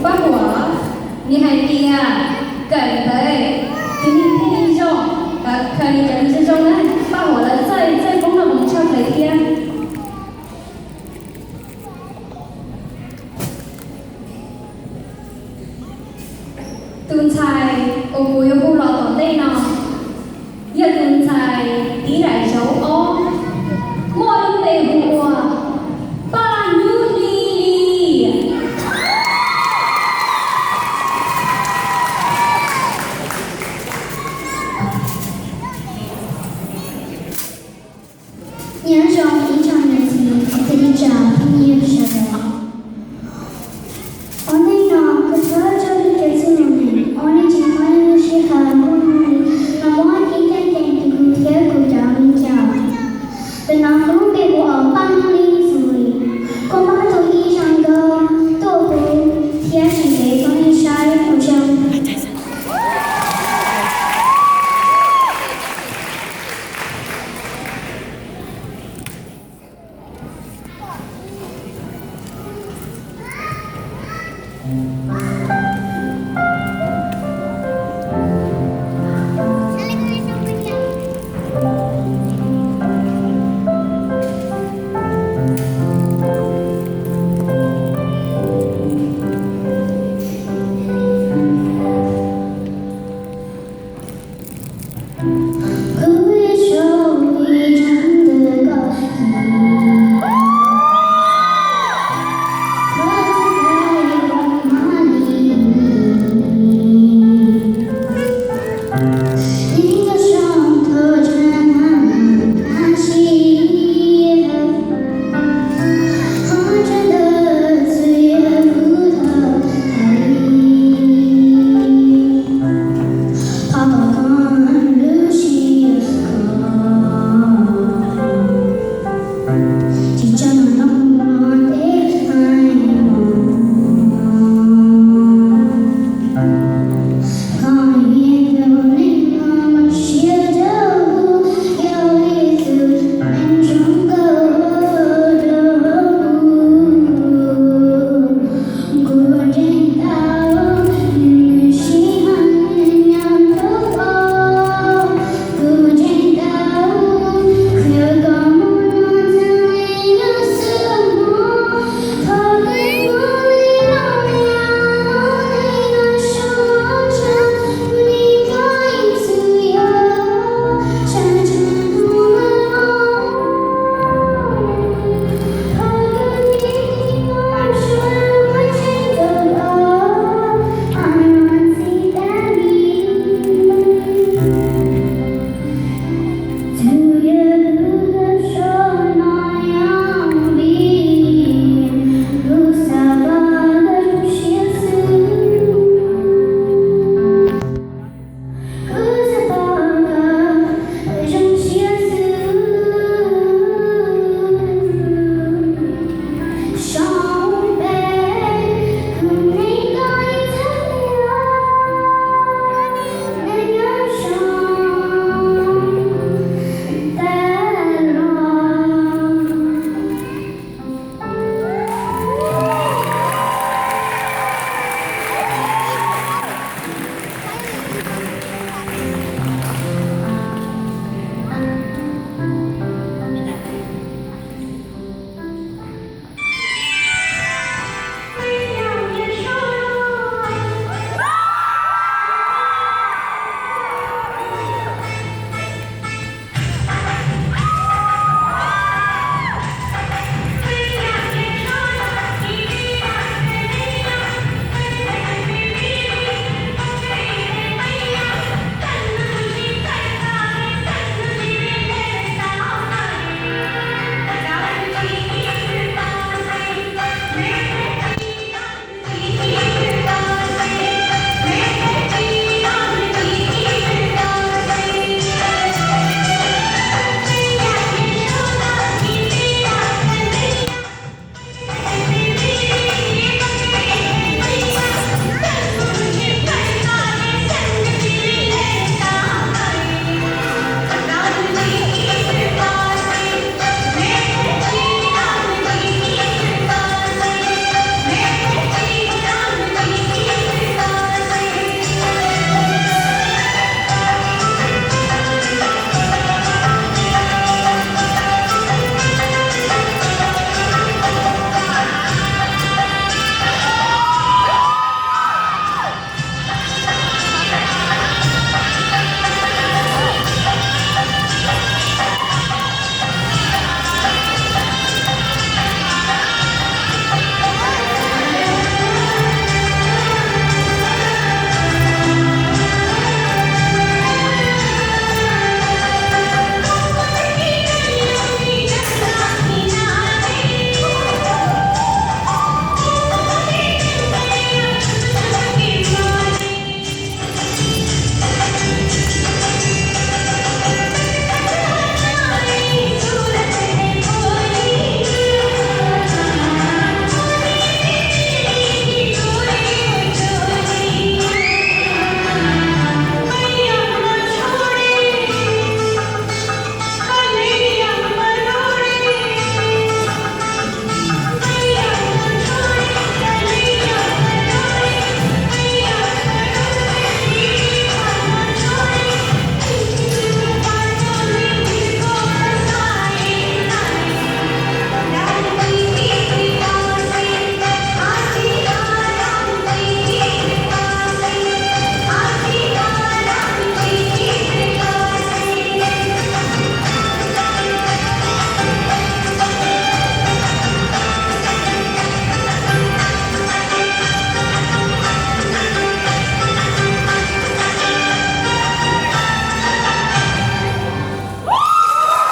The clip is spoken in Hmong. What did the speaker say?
Paj Huam, nws hais tias kawm ntawv ces nws thiaj li zoo, kawm li cov zoo zoo na. Paj Huam lawv txawj txawj koob hmoov tshaj plaws thiab. Tus ntxhais uas kuv yuav hu los tom ntej no yog tus ntxhais tiv daim zauv ob, muaj lub npe hu ua Paj Hnub Lis. Nyob zoo ib tsoom niam txiv kwv tij neej tsa phooj ywg sawv daws. Ua ntej no kuv thov tso lus cov txuj lus neeg ua nej tseem phooj ywg sij hawm muaj hmoo li los muab ib txoj kev tus hu thiab kuv cov me coj. Tus no kuv lub npe hu ua Paj Hnub Lis Xus Lis, kuv npaj tau ib zaj nkauj tuaj hu thiab tseem ceeb rau nej saib ua tsaug.